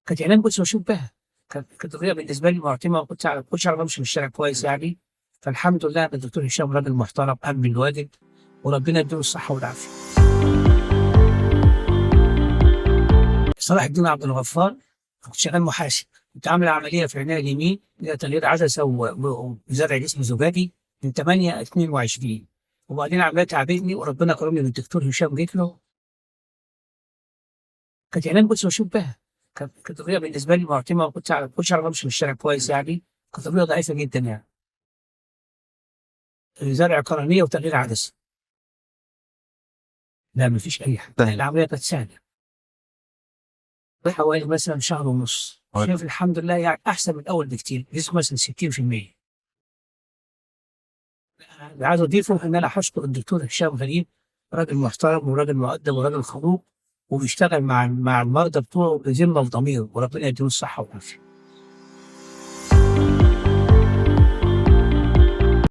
كانت عينيا ما كنتش بشوف بها، كانت الرؤية بالنسبة لي معتمة، ما كنتش أعرف أمشي في الشارع كويس يعني. فالحمد لله إن الدكتور هشام راجل محترم قام بالواجب، وربنا يديله الصحة والعافية. صلاح الدين عبد الغفار، كنت شغال محاسب، كنت عامل عملية في عينيا اليمين تغيير عدسة وزرع جسم زجاجي من 8/22، وبعدين عملية تعبتني وربنا كرمني بالدكتور هشام جيت له. كانت عينيا ما كنتش بشوف بها، كانت الرؤية بالنسبة لي معتمة، ما كنتش أعرف أمشي في الشارع كويس يعني، كانت الرؤية ضعيفة جدا يعني. زرع قرنية وتغيير عدسة. لا مفيش أي حاجة، العملية كانت سهلة. حوالي مثلا شهر ونص. شايف الحمد لله يعني أحسن من الأول بكتير، بنسبة مثلا 60%. اللي عايز أضيفه إن أنا هشكر الدكتور هشام غريب، راجل محترم وراجل مؤدب وراجل خلوق، وبيشتغل مع المرضى بتوعه بذمة وضمير، وربنا يديله الصحة والعافية.